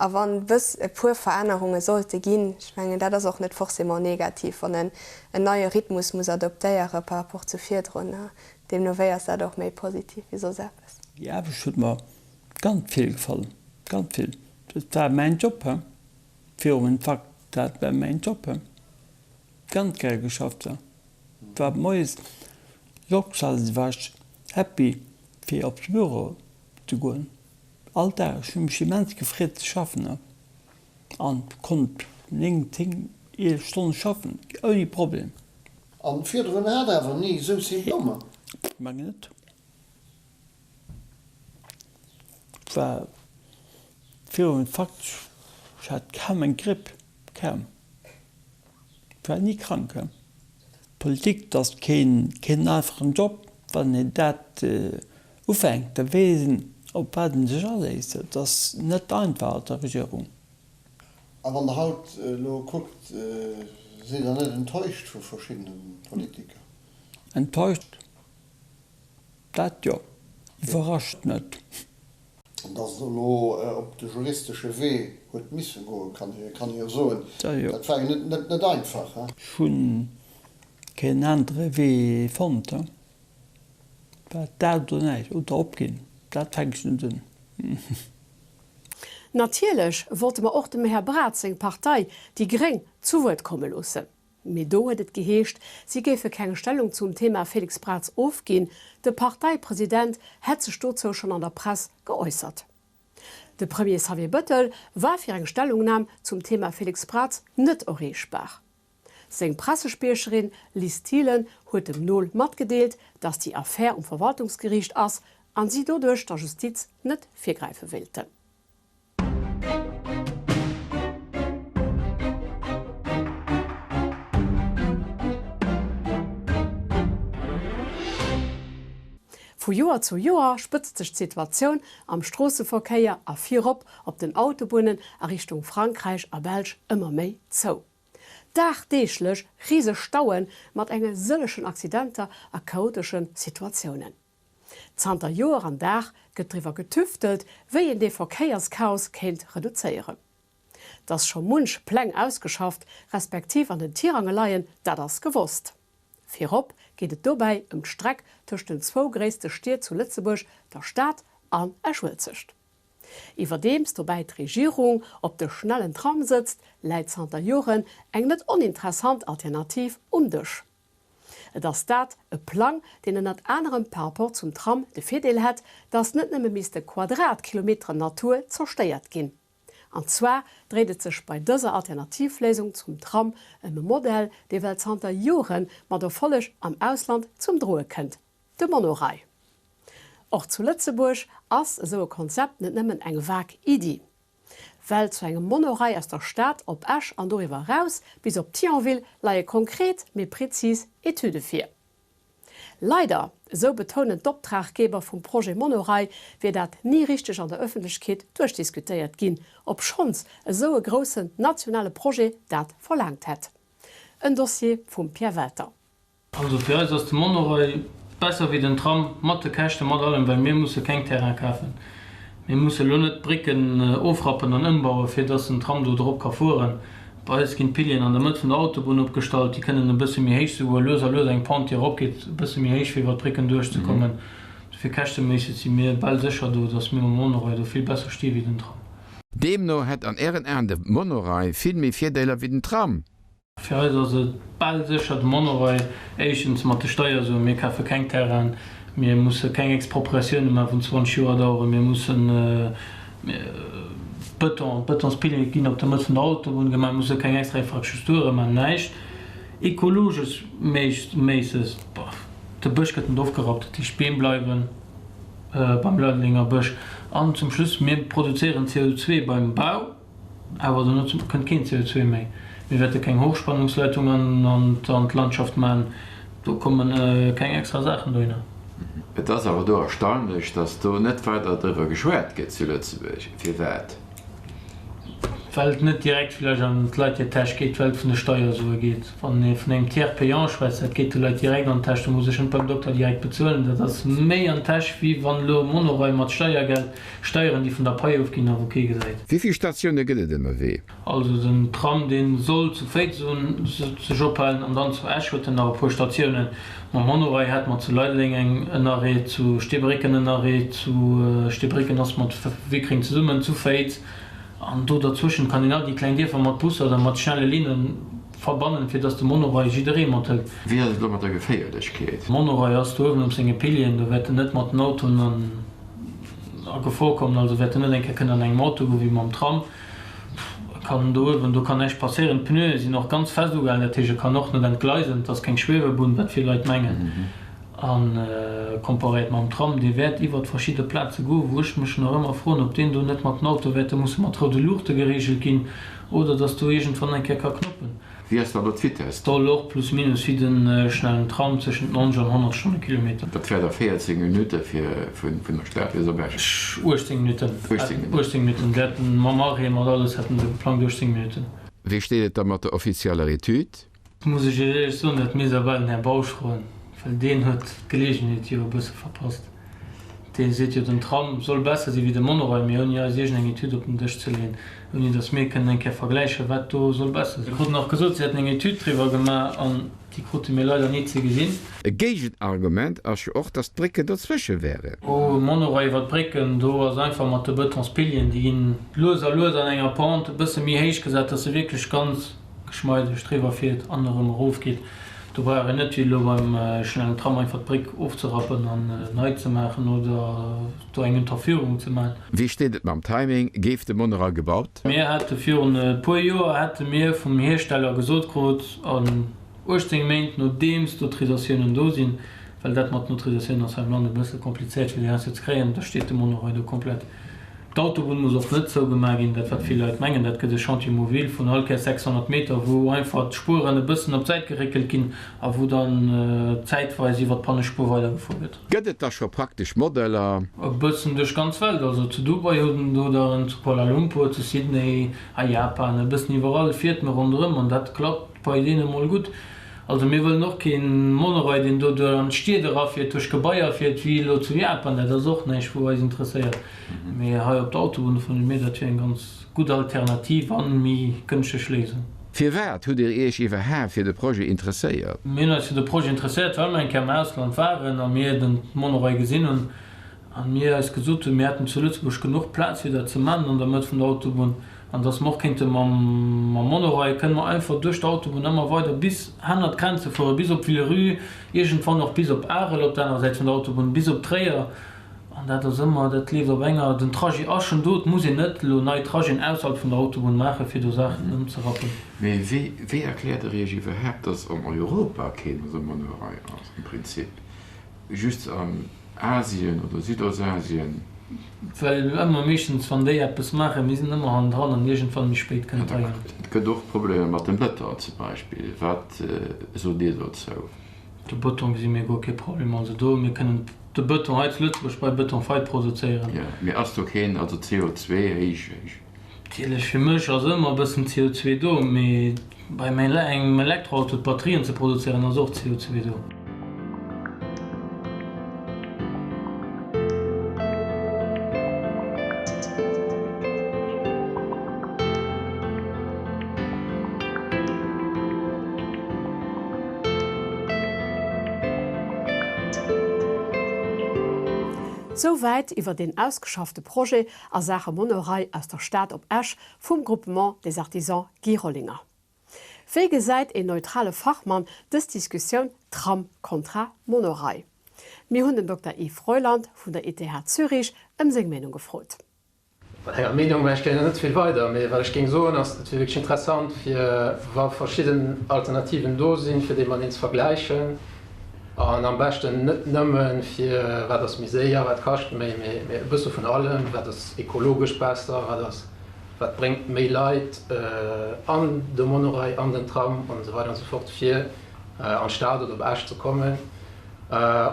a wann bëss e puer Verännerunge sollte ginn, ech mengen dat ass och net forcément negativ, wann en en neie Rhythmus muss adoptéiere par rapport zu virdrun, deemno wéi ass dat och méi positiv wéi soss eppes. Déi Aarbecht huet mer ganz vill gefall, ganz vill. Dat war mäin Job, he, virum Infarkt, dat war mäin Job, he. Ganz gäre geschafft, he. War moies opgestane war ech happy fir op de Büro ze goen, all Dag. Ech hu mech immens gefreet ze schaffen an konnt 9, 10, 11 Stonne schaffen ouni Problem. An virdrun hat awer ni esou Symptomer? Mengen net. War virum Infarkt, ech hat kaum eng Gripp, kaum. War ni krank. Politik, dat ass keen einfachen Job. Wann een dat ufänkt, da weess een, op wat ee sech aléisst. Et ass net einfach an der Regierung. A wann Der haut elo kuckt, sidd Der net enttäuscht vu verschiddene Politiker? Enttäuscht, dat jo. Iwwerrascht net. An datt et elo op de juristesche Wee huet misse goen, kann ee jo soen, dat war jo net einfach. Ech hu keen anere Wee fonnt. War dat oder näischt, oder opginn, dat fänkt ech net un. Natierlech wollte mer och dem Här Braz seng Partei, déi gréng, zu Wuert komme loossen. Mee do huet et geheescht, si géife keng Stellung zum Thema Félix Braz ofginn. De Parteipresident hätt sech dozou schonn an der Press geäussert. De Premier Xavier Bëttel war fir eng Stellungnam zum Thema Félix Braz net erreechbar. Seng Pressespriecherin Liz Thielen huet dem Nol matgedeelt, datt déi Affär um Verwaltungsgeriicht ass an si doduerch der Justiz net virgräife wéilten. Vu Joer zu Joer spëtzt sech d'Situatioun am Stroosseverkéier a virop op den Autobunnen a Richtung Frankräich a Belsch ëmmer méi zou. Dagdeeglech riseg Staue mat enge sëllechen Accidenter a chaotesche Situatiounen. Zanter Joer an Dag gëtt driwwer getüftelt, wéi een dee Verkéierschaos kéint reduzéieren. Dass scho munch Pläng ausgeschafft, respektiv an den Tirange leien, dat ass gewosst. Virop geet et dobäi ëm d'Streck tëscht den zwou gréisste Stied zu Lëtzebuerg, der Stad an Esch-Uelzecht. Iwwerdeems dobäi d'Regierung op de schnellen Tram sëtzt, läit zanter Joren eng net oninteressant Alternativ um Dësch. Et ass dat e Plang, deen ënnert anerem par rapport zum Tram de Virdeel hätt, dass net nëmme misste Quadratkilometeren Natur zerstéiert ginn. An zwar dréit et sech bei dëser Alternativléisung zum Tram ëm e Modell, dee well zanter Jore mat Erfolleg am Ausland zum Droe kënnt, de Monorail. Och zu Lëtzebuerg ass esou e Konzept net nëmmen eng vag Iddi. Well zu engem Monorail aus der Stad op Esch an doriwwer eraus bis op Thionville leie konkret, mee prezis Etüde vir. Leider, esou betounen d'Optraggeber vum Projet Monorail, wier dat ni richteg an der Ëffentlechkeet duerchdiskutéiert ginn, obschonns esou e groussen nationale Projet dat verlaangt hätt. En Dossier vum Pierre Welter. Also fir eis ass de Monorail besser wéi den Tram, mat de Käschten, mat allem, well mir musse keng Terrain kafen. Mir musse lo net d'Brécken ofrappen an ëmbauen, fir dass den Tram do drop ka fueren. Bei eis ginn d'Pilieren an der Mëtt vun der Autobunn opgestallt, déi kënnen e bësse méi héich, souguer lues a lues eng Pente déi eropgeet, e bësse méi héich fir iwwer d'Brécken duerchzekommen. Dofir käschteméisseg si mir bal sécher do, dass mir mam Monorail do vill besser sti wéi den Tram. Deemno hätt an Ären Aen de Monorail vill méi Virdeeler wéi den Tram? Fir eis ass et bal sécher de Monorail. Éischtens mat de Steiersuen, mir kafe keng Terrainen, mir musse keng Expropriatioune maachen vun 20 Joer daueren, mir mussen Bëton, d'Bëtonspiliere ginn op der Mëtt vun der Autobunn gemaach, mir musse keng extra Infrastrukture maachen, näischt. Ekologesch méisseg, boah, de Bësch gëtt net ofgerappt, dat heescht d'Beem bleiwen beim Leidelenger Bësch. An zum Schluss, mir produzéieren CO2 beim Bau. Awer dono kënnt keen CO2 méi. Mir wäerte keng Hochspannungsleitung an d'Landschaft maachen. Do komme keng extra Saachen dohinner. Et ass awer do erstaunlech, datt do net weider driwwer geschwat gëtt zu Lëtzebuerg. Firwat? Well et net direkt villäicht an d'Leit hir Täsch geet, well et vun de Steiersue geet. Wann ee vun engem Tiers payant schwätzt, dat geet de Leit direkt an d'Täsch, do muss ech net beim Dokter direkt bezuelen. Dat ass méi an d'Täsch, wéi wann elo e Monorail mat Steiergeld, Steieren, déi vun der Pai ofginn a wou kee gesäit. Wéi vill Statioune gëtt et ënnerwee? Also den Tram, dee soll zu Féiz sech ophalen an dann zu Esch huet en nach e puer Statiounen. Mam Monorail hätte mer zu Leideleng eng en Arrêt, zu Steebrécken en Arrêt, zu Steebrécken ass mat Wickreng zesummen, zu Féiz. An do derzwëschent kann een all déi kleng Dierfer mat Busser oder mat schnelle Linne verbannen, fir dass de Monorail jidderee mathëlt. Wéi ass et elo mat der Geféierlechkeet? Monorail ass do uewen op senge Pilieren, do wäert en net mat den Autoen a Gefor kommen, also wäert en net eng Kéier kënnen an engem Auto goen wéi mam Tram. E kann do uewen, do kann näischt passéieren. D'Pneue sinn och ganz fest ugehalen, dat heescht e kann och net entgleisen, et ass keng Schwiewebunn, wat vill Leit mengen. A comparéiert mam Tram, dee wäert iwwert verschidde Plaze goen, wou ech mech nach ëmmer froen, ob deen do net mat den Autoe wäerte musse mat roude Luuchte gereegelt ginn oder datt do iergendwann eng Kéier ka knoppen. Wéi ass da elo d'Vitess? Soll och plus minus wéi de schnellen Tram tëschent 90 an 100 Stonnekilometer. Dat wär da 14 Minutte fir vun der Stad bis op Esch? 18 Minutten. 18 Minutten wäerten mam Arrêt, mat alles hätte se geplangt 18 Minutten. Wéi steet et da mat der offizieller Etüd? Muss ech Iech éierlech soen, dat misst awer den Här Bausch froen, well deen huet d'Geleegenheet jo e bësse verpasst. Dee seet jo, den Tram soll besser si wéi de Monorail, mee ouni eis iergendeng Etüd op den Dësch ze leeën, ouni datt mir kënnen eng Kéier vergläichen, wat do soll besser sinn. Si kruten och gesot, si hätten eng Etüd driwwer gemaach an déi krute mir leider ni ze gesinn. E Géigenargument ass jo och, datt d'Brécken dozwësche wären. Oh, Monorail iwwer d'Brécken, do ass einfach mat de Bëtonspilieren, déi ginn lues a lues an enger Pente e bësse méi héich gesat, datt se wierklech ganz geschmeideg driwwer fiert an erëm erof geet. Do brauch een net wéi elo beim schnellen Tram einfach d'Bréck ofzerappen an nei ze maachen oder do eng Unterführung ze maachen. Wéi steet et mam Timing? Géif de Monorail gebaut? Mir hate virun e puer Joer hätte mir vum Hiersteller gesot krut, an 18 Méint nodeems d'Autorisatiounen do sinn, well dat mat den Autorisatiounen ass hei am Land e bësse komplizéiert fir déi heiansdo ze kréien, da steet de Monorail do komplett. D'Autobunn muss och net zougemaach ginn, dat wat vill Leit mengen. Dat gëtt e Chantier mobile vun all Kéiers 600 Meter, wou einfach d'Spueren e bëssen op d'Säit geréckelt ginn a wou dann zäitweis iwwer d'Pannespuer weidergefuer gëtt. Gëtt et da scho praktesch Modeller? E bëssen duerch d'ganz Welt, also zu Dubai hunn do der en, zu Kuala Lumpur, zu Sydney, a Japan, e bëssen iwwerall fiert me ronderëm an dat klappt bei deene mol gutt. Also mir wëllen och kee Monorail, deen do duer an d'Stied erafiert, duerch Gebaier fiert, wéi elo zu Japan. Dat ass och näischt, wou eis interesséiert. Mee hei op der Autobunn fanne mir, dat wier eng ganz gutt Alternativ a méi gënschteg Léisung. Firwat hutt Dir Iech iwwerhaapt fir de Projet interesséiert? Mir hunn eis fir de Projet interesséiert, well mer eng Kéier am Ausland waren a mir den Monorail gesinn hunn a mir eis gesot hunn, mir hätten zu Lëtzebuerg genuch Plaz fir dat ze maachen an der Mëtt vun der Autobunn. An dass mer och kéinte mam Monorail, kënne mer einfach duerch d'Autobunn ëmmer weider bis hannert d'Grenze fueren, bis op Villerupt, iergendwann och bis op Arel op der anerer Säit vun der Autobunn, bis op Tréier. An dat ass ëmmer, dat leeft op enger, den Trajet ass schonn do, et muss een net elo nei Trajeten ausserhalb vun der Autobunn maachen, fir do Saachen ëmzerappen. Mee wéi, wéi erkläert Der Iech iwwerhaapt, dass an Europa keen esou Monorail ass am Prinzip, just an Asien oder Südostasien. Well ëmmer meeschtens wann déi eppes maachen, mir sinn ëmmer hannendran an iergendwann méi spéit kënnt hei an. Et gëtt och Problemer mat dem Bëton zum Beispill. Wat sot Dir dozou? De Bëton gesi mir guer kee Problem. Also do, mir kënnen de Bëton hei zu Lëtzebuerg bei Beton Feit produzéieren. Jo, mee ass do keen, also CO2 héich, héich? Natierlech, fir mech ass ëmmer e bëssen CO2 do, mee bei engem Elektroauto d'Batterien ze produzéieren ass och CO2 do. Souwäit iwwer deen ausgeschaffte Projet a Saache Monorail aus der Stad op Esch vum Groupement des Artisans Guy Rollinger. Wéi gesäit een neutrale Fachmann dës Diskussioun Tram kontra Monorail? Mir hunn den Dokter Yves Reuland vun der ETH Zürich ëm seng Meenung gefrot. Mat enger Meenung war ech géing net vill weider, mee wat ech géing soen ass, et wier wierklech interessant fir wa verschidden Alternativen do sinn, fir déi mateneen ze vergläichen. An am beschten net nëmmen fir wat ass méi séier, wat kascht méi, mee e bësse vun allem, wat ass ekologesch besser, wat ass, wat bréngt méi Leit an de Monorail, an den Tram an esou weider an esou fort fir an d'Stad oder op Esch ze kommen.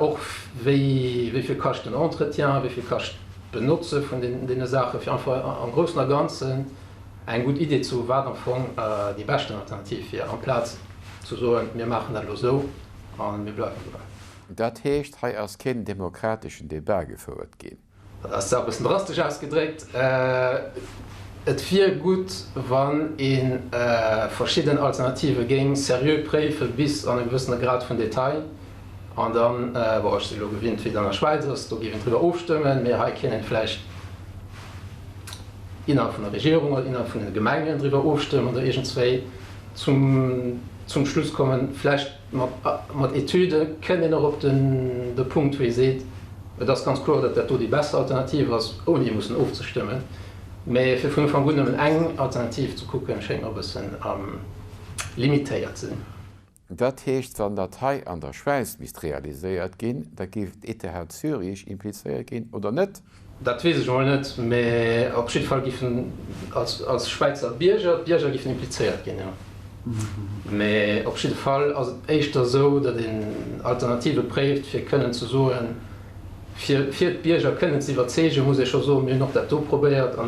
Och wéi wéi vill kascht den Entretien, wéi vill kascht d'Benotze vun deene Saachen, fir einfach am Groussen a Ganzen. eng gutt Idee ze hu wat am Fong déi beschten Alternativ wier, amplaz ze soen, mir maachen dat elo esou a mir bleiwen dobäi. Dat heescht, hei ass keen demokrateschen Debat gefouert ginn. Dat ass zwar e bëssen drastesch ausgedréckt. Et wier gutt, wann ee verschidden Alternative géing seriö préife bis an e gewëssene Grad vun Detail. An dann, bon, ech si elo gewinnt, wéi et an der Schwäiz ass, do géif een driwwer ofstëmmen, mee hei kéint een vläicht innerhalb vun der Regierung oder innerhalb vun de Gemengen driwwer ofstëmmen oder iergendswéi zum Schluss kommen. Vläicht mat Etüde kënnt een och op de Punkt, wou ee seet, et ass ganz kloer, datt dat do déi besser Alternativ ass, ouni mussen ofzestëmmen. Mee fir vun Ufank un nëmmen eng Alternativ ze kucken, schéngt mer e bëssen limitéiert ze sinn. Dat heescht, wann dat hei an der Schwäiz misst realiséiert ginn, da géif d'ETH Zürich implizéiert ginn, oder net? Dat weess ech emol net, mä op jidde Fall giffen als Schwäizer Bierger, d'Bierger giffen implizéiert ginn, jo. Mä op jidde Fall ass et éischter esou, datt een Alternative préift, fir kënnen ze soen, fir d'Bierger kënnen ze iwwerzeegen, muss ee scho soen, mir hunn och dat do probéiert a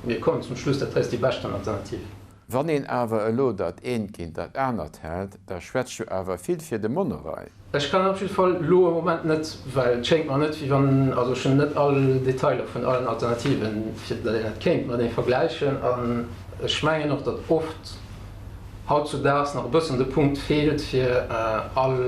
mir kommen zum Schluss, dat hei ass déi beschten Alternativ. Wann een awer elo dat eent géint dat anert hält, da schwätzt jo awer vill fir de Monorail. Ech kann op jidde Fall elo am Moment net, well et schéngt mer net, wéi wann, also ech hunn net all Detailer vun allen Alternativen, fir datt een dat kéint matenee vergläichen. An ech mengen och, datt oft hautzudaags nach e bëssen de Punkt feelt, fir all,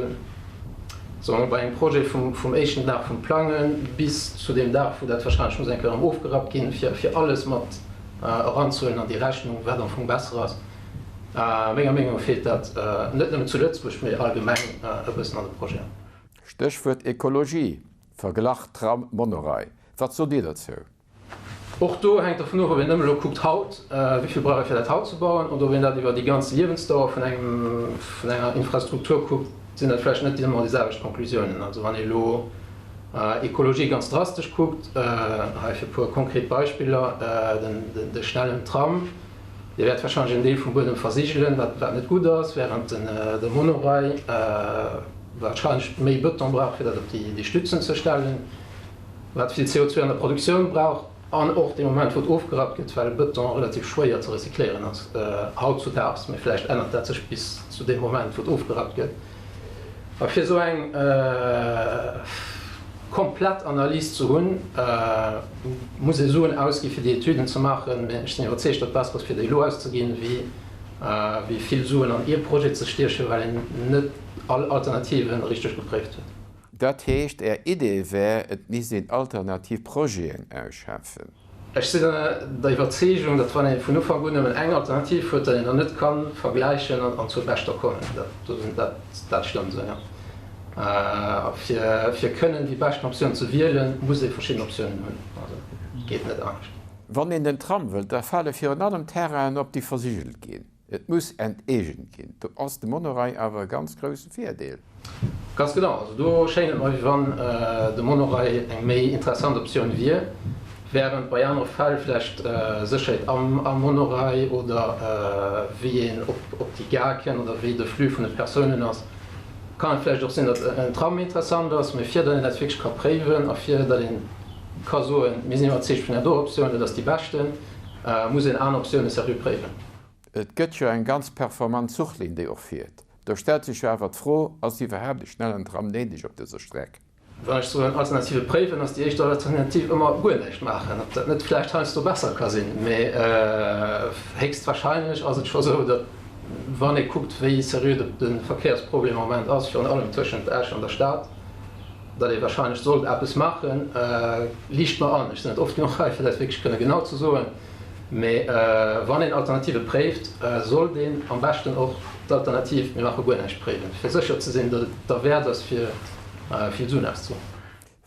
soe mer mol, bei engem Projet vum éischten Dag vum Plange bis zu deem Dag, wou dat wahrscheinlech muss eng Kéier erëm ofgerappt ginn, fir alles mat eranzehuelen an déi Rechnung, wat am Fong besser ass. Menger Meenung no feelt dat net nëmmen zu Lëtzebuerg, mee allgemeng e bëssen an de Projeten. Stéchwuert Ekologie, Verglach Tram-Monorail. Wat sot Dir dozou? Och do hänkt dervun of, ob een nëmme elo kuckt haut, wéi vill brauch ee fir dat haut ze bauen, oder ob een dat iwwer déi ganz Liewensdauer vun engem, vun enger Infrastruktur kuckt, sinn dat vläicht net ëmmer déi selwecht Konklusiounen. Also wann ee elo Ekologie ganz drastesch kuckt, hei fir e puer konkret Beispiller, de schnellen Tram, dee wäert wahrscheinlech en Deel vum Buedem versigelen, wat net gutt ass, während de Monorail wahrscheinlech méi Bëton brauch, fir dat op déi Stützen ze stellen, wat vill CO2 an der Produktioun brauch an och dee Moment, wou et ofgerappt gëtt, well Bëton relativ schwéier ze recycléieren ass hautzudaags, mee vläicht ännert dat sech bis zu deem Moment, wou et ofgerappt gëtt. A fir esou eng komplett Analys ze hunn, muss ee Suen ausgi fir déi Etüden ze maachen. Mä ech sinn iwwerzeegt, datt et besser ass fir déi elo auszeginn, wéi vill Suen an ee Projet ze stiechen, well een net all Alternativen richteg gepréift huet. Dat heescht, Är Idee wär, et misst een alternativ Projeten ausschaffen? Ech sinn der Iwwerzeegung, datt wann ee vun Ufank un nëmmen eng Alternativ huet, datt een dann net ka vergläichen an zur beschter kommen. Dat stëmmt esou, jo. A fir kënnen déi beschten Optioun ze wielen, muss ee verschidden Optiounen hunn. Also geet net anescht. Wann een den Tram wëllt, da fale virun allem Terrainen op, déi versigelt ginn. Et muss enteegent ginn. Do ass de Monorail awer e ganz grousse Virdeel. Ganz genau. Also do schéngt et mer, wéi wann de Monorail eng méi interessant Optioun wier, während bei anere Fäll vläicht Sécherheet am Monorail oder wéi een op déi Gare kënnt oder wéi de Flux vun de Persounen ass, kann et vläicht och sinn, datt en Tram méi interessant ass. Mee fir datt een dat wierklech ka préiwen a fir datt ee ka soen, mir sinn iwwerzeegt vun där do Optioun, dat ass déi beschten, muss een aner Optioune seriö préiwen. Et gëtt jo eng ganz performant Zuchlinn, déi och fiert. Do stellt sech jo awer d'Fro, Ass iwwerhaapt e schnellen Tram néideg op dëser Streck? Wann ech soen Alternative préiwen, ass déi éischt Alternativ ëmmer guer näischt maachen. Ob dat net vläicht heiansdo besser ka sinn, mee héchstwahrscheinlech ass et scho sou, datt wann ee kuckt, wéi seriö de Verkéiersproblem am Moment ass, virun allem tëschent Esch an der Stad, datt ee wahrscheinlech sollt eppes maachen. Liicht mer an, ech sinn net oft genuch hei, fir dat wierklech kënne genau ze soen. Mee wann een Alternative préift, sollt een am beschten och d'Alternativ mir maache guer näischt préiwen, fir sécher ze sinn, datt et derwäert ass, fir vill Suen auszeginn.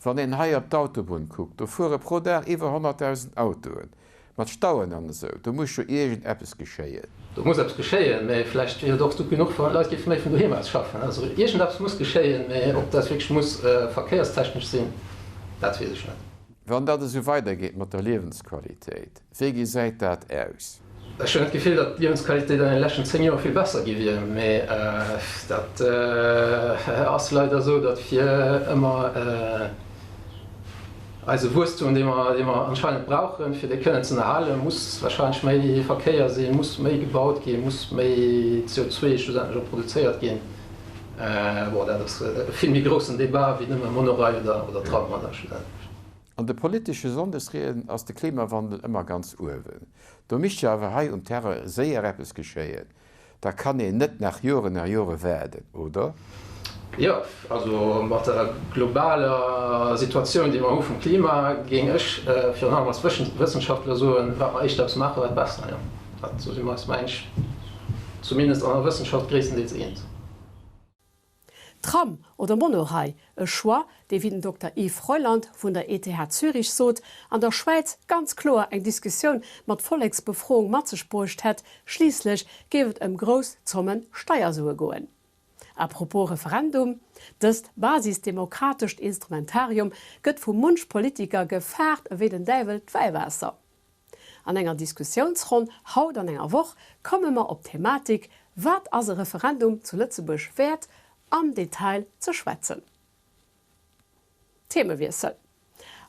Wann een hei op d'Autobunn kuckt, do fuere pro Dag iwwer 100.000 Autoen, mat Stauen an esou, do muss jo iergend eppes geschéien. Do muss eppes geschéien, mee vläicht wier et och gutt genuch, wann d'Leit géife méi vun doheem aus schaffen. Also iergendeppes muss geschéien, mee ob dat wierklech muss verkéierstechnesch sinn, dat weess ech net. Wann dat esou weidergeet mat der Liewensqualitéit, wéi gesäit dat aus? Ech hunn net d'Gefill, datt d'Liewensqualitéit an den leschten 10 Joer vill besser gi wier, mee dat ass leider esou, datt fir ëmmer. Eise Wuesstum, dee mer, dee mer anscheinend brauchen, fir dee kënnen ze ënnerhalen, muss wahrscheinlech méi Verkéier sinn, muss méi gebaut ginn, muss méi CO2 schlussendlech och produzéiert ginn. Bon, dat ass e vill méi groussen Débat wéi nëmme Monorail oder, oder Tram da schlussendlech. An de politesche Sonndesrieden ass de Klimawandel ëmmer ganz uewen. Do misst jo awer hei um Terrain séier eppes geschéien. Da kann een net nach Joren a Jore waarden, oder? Jo, also mat der globaler Situatioun, déi mer hu vum Klima, géing ech virun allem als Wëssenschaftler soen, wat mer éischter eppes maachen, wat besser. Jo, dat, do si mer eis, meng ech, zumindest an der Wëssenschaft gréisstendeels eens. Tram oder Monorail, e Choix, dee wéi den Dokter Yves Reuland vun der ETH Zürich sot, an der Schwäiz ganz kloer eng Diskussioun mat Volleksbefroung mat sech bruecht hätt, schliisslech géif et ëm grouss Zomme Steiersue goen. A propos Referendum, dëst basisdemokratescht Instrumentarium gëtt vu munch Politiker gefaart ewéi den Däiwel d'Wäiwaasser. An enger Diskussiounsronn haut an enger Woch komme mer op d'Thematik Wat ass e Referendum zu Lëtzebuerg wäert? am Detail ze schwätzen. Themewiessel,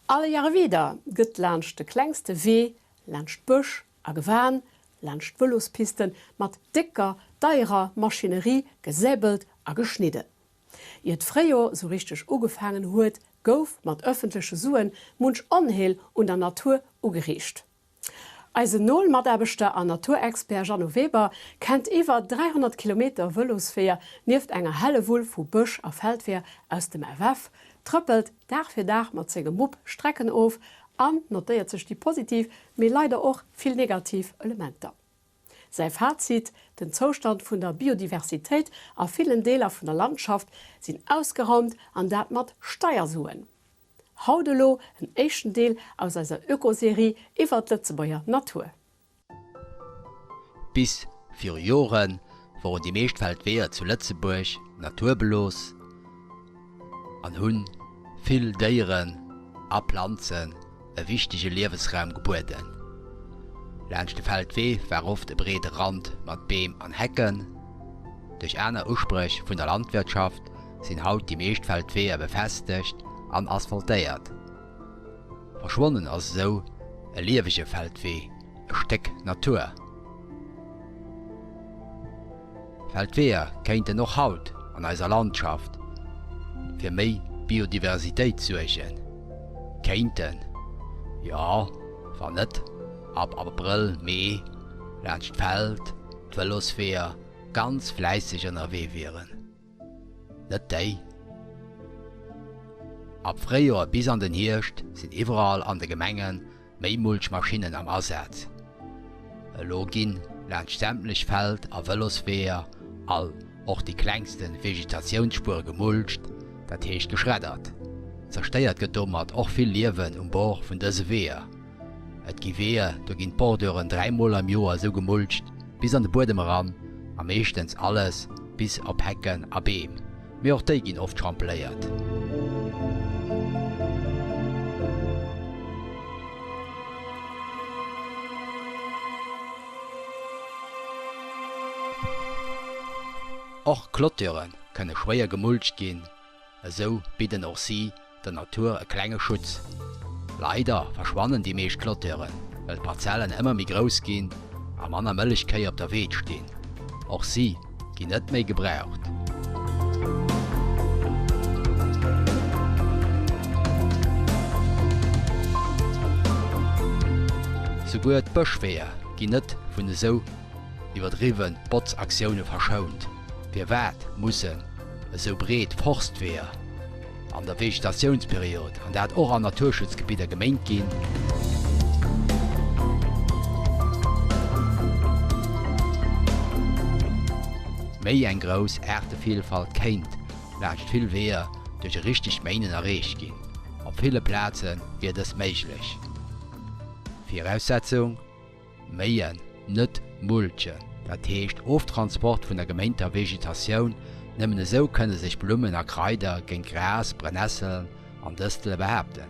Alle Jahre wieder gëtt laanscht de klengste Wee, laanscht Bësch a Gewan, laanscht Vëlospisten mat décker, deierer Maschinerie gesäbelt a geschnidden. Ier d'Fréijor sou richteg ugefaangen huet, gouf mat ëffentleche Suen munch Onheel un der Natur ugeriicht. Eisen Nol-Mataarbechter an Naturexpert Jeannot Weber kennt iwwer 300 Kilometer Vëlosweeër nieft enger Hellewull vu Bësch a Feldweeër aus dem FF, trëppelt Dag fir Dag mat sengem Mupp Strecken of an notéiert sech déi positiv, mee leider och vill negativ Elementer. Säi Fazit, Den Zoustand vun der Biodiversitéit a villen Deeler vun der Landschaft sinn ausgeraumt, an dat mat Steiersuen. Haut elo en éischten Deel aus eiser Ökoserie iwwer d'Lëtzebuerger Natur. Bis viru Jore woren déi meescht Feldweeër zu Lëtzebuerg naturbelooss an hu vill Déieren a Planzen e wichtege Liewesraum gebueden. Laanscht de Feldwee war oft e breede Rand mat Beem an Hecken. Duerch aner Uspréch vun der Landwirtschaft sinn haut déi meescht Feldweeër befestegt an asphaltéiert. Verschwonnen ass esou e liewege Feldwee, e Stéck Natur. Feldweeër kéinten och haut an eiser Landschaft fir méi Biodiversitéit suergen. Kéinten, jo, wann net ab Abrëll, Mee laanscht d'Feld d'Vëlosweeër ganz fläisseg ënnerwee wieren. Net déi. Ab Fréijoer bis an den Hierscht sinn iwwerall an de Gemenge méi Mulchmaschinnen am Asaz. Elo ginn laanscht sämtlech Feld a Vëlosweeër all, och déi klengste Vegetatiounsspuere gemulcht, dat heescht geschreddert. Zerstéiert gëtt domat och vill Liewen um Bord vun dëse Weeër. Et gi Weeër, do ginn d'Borduren 3 mol am Joer esou gemulcht bis an de Buedem eran a meeschtens alles bis op Hecken a Beem, mee och déi ginn oft schrampeléiert. Och Clôture kënne schwéier gemulcht ginn, esou bidden och si der Natur e klenge Schutz. Leider verschwannen déi meescht Clôturen, well d'Parzellen ëmmer méi grouss ginn a manner Mëllechkéi op der Weed stinn. Och si ginn net méi gebraucht. Souguer d'Bëschweeër ginn net vun esou iwwerdriwwe Botzaktioune verschount. Firwat mussen esou breet Forstweeër an der Vegetatiounsperiod, an dat och an Naturschutzgebidder, geméint ginn? Méi eng grouss Aartevillfalt kéint laanscht vill Weeër duerch e richtegt Méinen erreecht ginn. Op ville Plaze wier dëst méiglech. Viraussetzung, Méien, net mulchen, dat heescht Oftransport vun der geméinter Vegetatioun, nëmmen esou kënne sech Blummen a Kraider géint Gras, Brennesselen an Dëstele behaapten.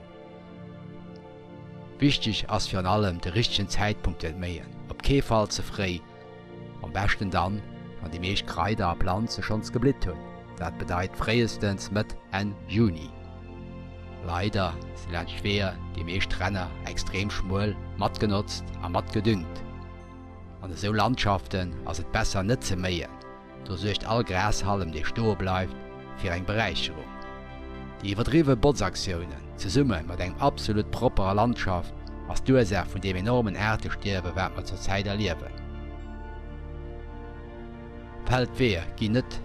Wichteg ass virun allem de richtegen Zäitpunkt fir d'Méien, op kee Fall ze fréi, am beschten dann, wann déi meescht Kraider a Planze schonns geblitt hunn, dat bedeit fréiestens Mëtt, Enn Juni. Leider si laanscht Weeër déi meescht Ränner extrem schmuel, matgenotzt a matgedüngt. An esou Landschaften ass et besser net ze méien, do suergt all Grashallem dee stoe bleift fir eng Beräicherung. Déi iwwerdriwwe Botzaktiounen zesumme mat engem absolut propperer Landschaft ass d'Ursaach vun deem enormen Aartestierwe wat mer zur Zäit erliewen. Feldweeër ginn net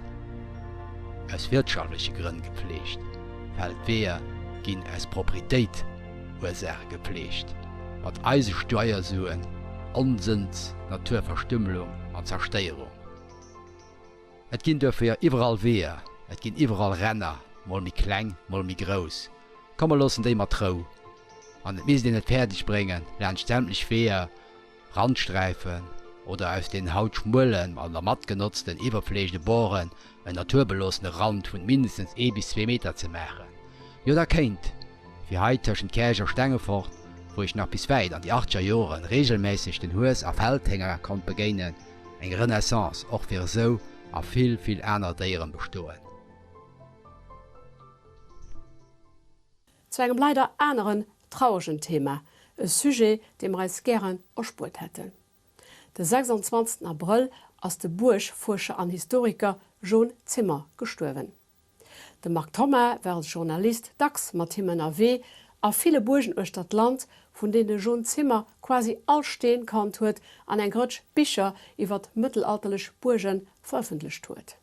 aus wirtschaftleche Grënn gepflegt. Feldweeër ginn aus Proprietéit-Ursaache gepflegt. Mat eise Steiersuen, Onsënns, Naturverstümmelung an Zerstéierung. Et ginn duerfir iwwerall Weeër, et ginn iwwerall Ränner, mol méi kleng, mol méi grouss. Komm mer loossen déi mat Rou. An et misst een et fäerdeg bréngen, laanscht sämtlech Weeër, Randsträifen oder aus den haut schmuelen an der matt genotzten iwwerfleegte Boren en naturbeloossene Rand vun mindestens ee bis zwee Meter ze maachen. Jo da kéint, wéi hei tëschent Käerch a Stengefort, wou ech nach bis wäit an déi achtzeger Joren regelméisseg den Hues a Feldhénger konnt begéinen, eng Renaissance och fir esou a vill, vill aner Déieren bestoen. Zu engem leider aneren trauregen Thema, e Sujet, dee mer eis gären erspuert hätten. De 26 Abrëll ass de Buergfuerscher an Historiker Jon Zimmer gestuerwen. De Marc Thoma war als Journalist dacks mat him ënnerwee a ville Buergen uechter d'Land, vun deenen de Jon Zimmer quasi all Steen kannt huet an eng Rëtsch Bicher iwwer mëttelalterlech Buerge verëffentlecht huet.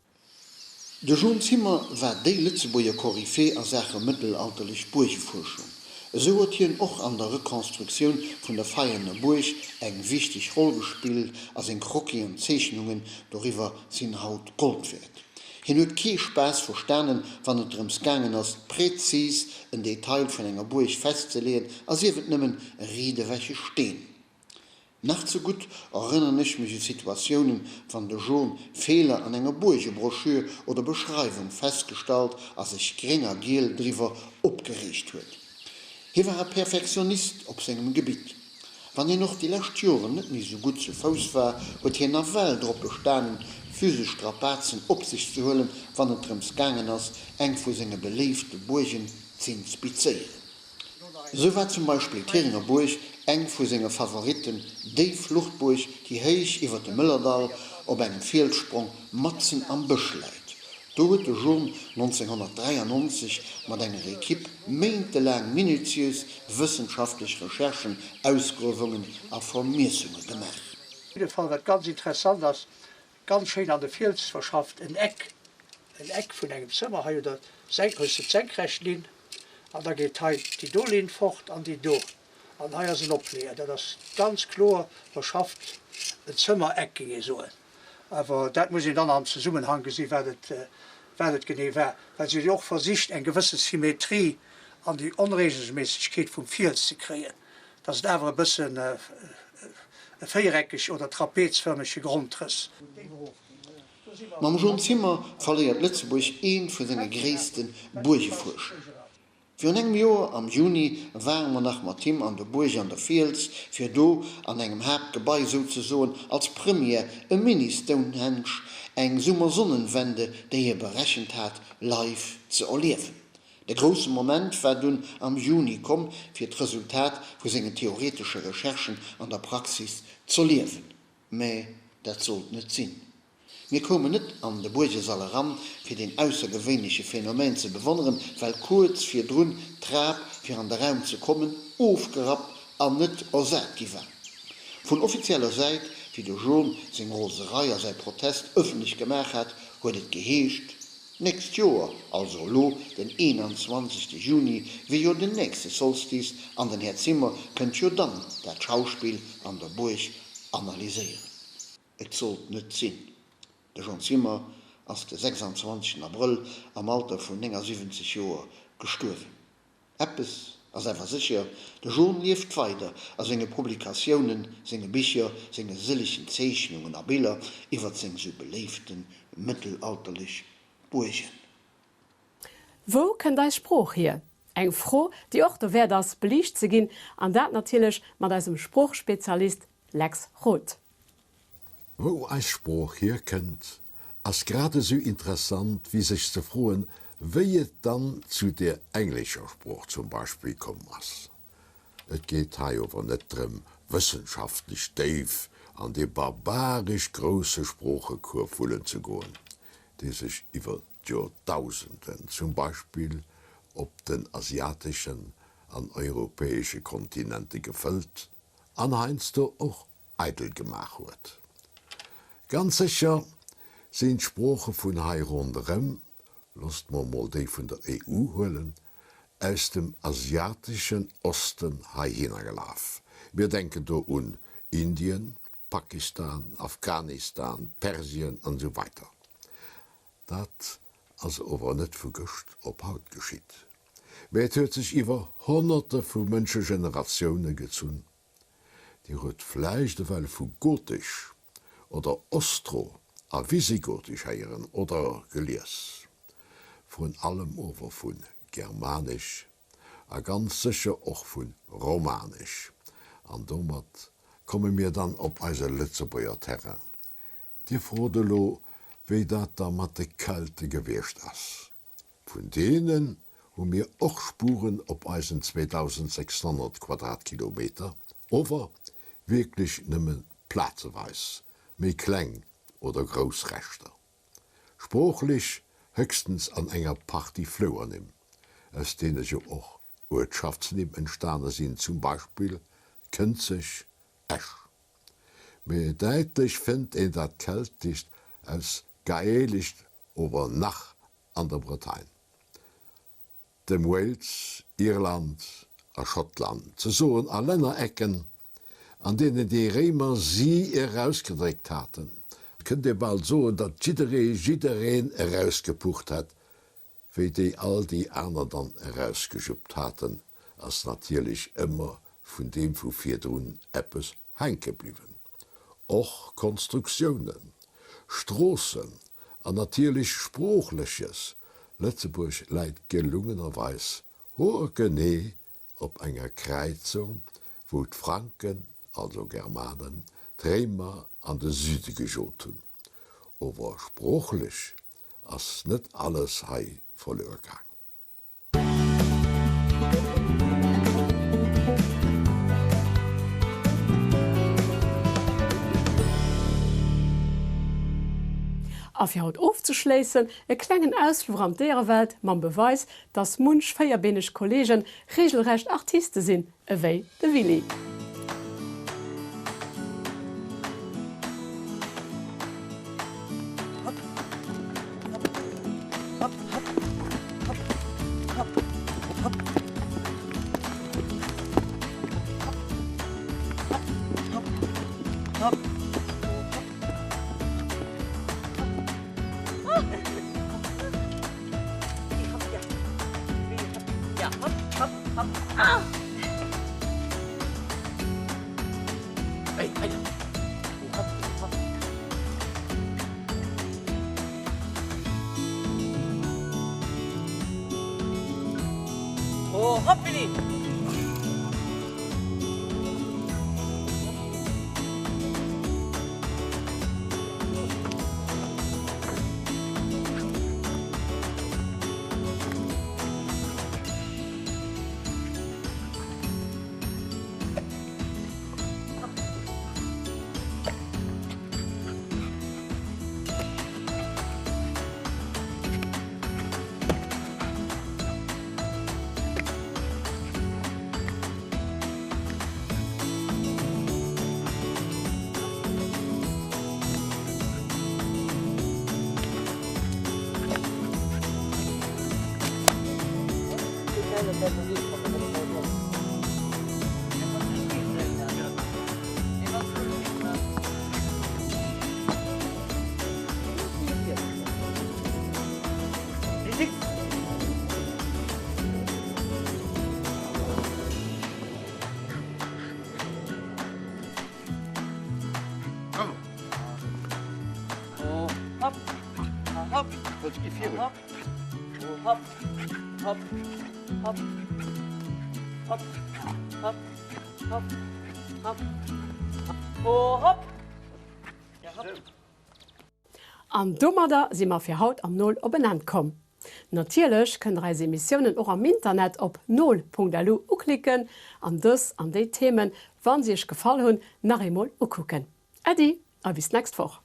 De Jon Zimmer war déi Lëtzebuerger Koryphée a Saache mëttelalterlech Buergefuerschung. Esou huet hien och an der Rekonstruktioun vun der Veianer Buerg eng wichteg Roll gespillt a seng Croquisen an Zeechnungen doriwwer sinn haut Gold wäert. Hien huet kee Spaass verstanen, wann et drëms gaangen ass, präzis en Detail vun enger Buerg festzeleeën, a sief et nëmmen e riit ewege Steen. Nach ze gutt erënneren ech mech u Situatiounen, wann de Jon Feeler an enger Buergebroschür oder Beschreiwung festgestallt a sech gréng a giel driwwer opgereegt huet. Hie war e Perfektionist op sengem Gebitt. Wann hien och déi lescht Joren net méi sou gutt zu Fouss war, huet hien nawell drop bestanen, physesch Strapazen op sech ze huelen, wann et drëms gaangen ass, eng vu senge beléifte Buergen z'inspizéieren. Esou war zum Beispill d'Heringer Buerg eng vu senge Favoritten, déi Fluchtbuerg, déi héich iwwer dem Mëllerdall op engem Fielssprong matzen am Bësch läit. Do huet de Jon 1993 mat enger Ekipp méintelaang minutiös wëssenschaftlech Recherchen, Ausgruewungen a Vermiessunge gemaach. Op jidde Fall, wat ganz interessant ass, Ganz schéin an de Fiels verschafft, en Eck, en Eck vun engem Zëmmer. Hei huet der hues de d'senkrecht Linn an da geet hei déi do Linn fort an déi do an hei ass en Opleeër. Dat ass ganz kloer verschafft, en Zëmmereck géing ee soen. Awer dat muss een dann am Zesummenhang gesi wat et wat et genee war, well si huet jo och versicht eng gewësse Symmetrie an déi Onregelméissegkeet vum Fiels ze kréien. Dass et awer e bëssen e véiereckeg oder trapezfërmege Grondrëss. Mam Jon Zimmer verléiert Lëtzebuerg ee vu senge gréisste Buergefuerscher. Virun engem Joer am Juni ware mer nach mat him an der Buerg an der Fiels, fir do an engem Haaptgebai souzesoen als Première e Mini-Stonehenge, eng Summersonnenwende, déi hie berechent hat, live ze erliewen. De grousse Moment war dunn am Juni komm, fir d'Resultat vu sengen theoretesche Recherchen an der Praxis z'erliewen. Mä dat sollt net sinn. Mir koumen net an de Buergesall eran, fir deen aussergewéinleche Phänomen ze bewonneren, well kuerz virdrun d'Trap, fir an de Raum ze kommen, ofgerappt an net ersat gi war. Vun offizieller Säit, wéi de Jon seng Roserei a säi Protest ëffentlech gemaach hat, huet et geheescht, D'nächst Joer, also elo den 21 Juni, wier jo den nächste Solstice an den Här Zimmer kënnt jo dann dat Schauspill an der Buerg analyséieren. Et sollt net sinn. De Jean Zimmer ass de 26 Abrëll am Alter vun 79 Joer gestuerwen. Eppes ass awer sécher, de Jon lieft weider a senge Publikatiounen, senge Bicher, senge sëllegen Zeechnungen a Biller iwwert seng sou beléifte mëttelalterlech Buergen. Wou kënnt eis Sprooch hier? Eng Fro, déi och dowäert ass, beliicht ze ginn, an dat natierlech mat eisem Sproochspezialist Lex Roth. Wou eis Sprooch hierkënnt, ass grad esou interessant wéi sech ze froen, wéi et dann zu der englescher Sprooch zum Beispill komm ass. Et geet hei ower net drëm, wëssenschaftlech déif an dee barbaresch grousse Sproochekuerf wullen ze goen, dee sech iwwer d'Joerdausenden zum Beispill op den asiateschen an europäesche Kontinente gefëllt an heiansdo och eidel gemaach huet. Ganz sécher sinn d'Sprooche vun hei ronderëm, loosst mer mol déi vun der EU huelen, aus dem asiateschen Osten heihinner gelaf. Mir denken do un Indien, Pakistan, Afghanistan, Persien an esou weider. Dat ass ower net vu gëscht op haut geschitt, mä et huet sech iwwer Honnerte vu Mënschegeneratioune gezunn. Dir huet vläicht ewell vu Gotesch oder Ostro a Visigotesch héieren oder gelies, vrun allem ower vu Germanesch a ganz sécher och vu Romanesch. An domat komme mir dann op eise Lëtzebuerger Terrain. Dir frot elo, wéi dat da mat de Kelte gewiescht ass. Vun deenen hu mir och Spuren op eisen 2.600 Quadratkilometer, ower wierklech nëmme plazeweis méi kleng oder grouss Reschter. Sproochlech héchstens an enger Partie Flouernimm, aus deene jo och Uertschaftsnimm entstane sinn, zum Beispill Kënzeg, Esch. Mee däitlech fënnt een dat Keltescht aus Gaelescht ower nach an der Bretagne, dem Wales, Irland a Schottland, ze soen a Lännerecken, an deenen déi Réimer si erausgedréckt haten. Et kënnt ee bal soen, datt jidderee jiddereen erausgepucht hätt, Wéi déi all déi aner dann erausgejuppt haten, ass natierlech ëmmer vun deem vu virdrun eppes hänke bliwwen. Och Konstruktiounen, Stroossen an natierlech Sproochleches, Lëtzebuerg läit gelungenerweis hoergenee op enger Kräizung, wou d'Franken, also Germanen, d'Réimer an de Süde gejot hunn. Ower sproochlech ass net alles hei verluer gaang. A fir haut ofzeschléissen, e klengen Ausfluch an d'Déierewelt mam Beweis, dass munch véierbeeneg Kollegen regelrecht Artiste sinn, ewéi de Willy. An domadder si mer fir haut am Nol op en Enn komm. Natierlech kënnt der eis Emissiounen och am Internet op nol.lu uklicken an dës an déi Themen, wann se iech gefall hunn, nach eemol ukucken. Äddi a bis d'nächst Woch.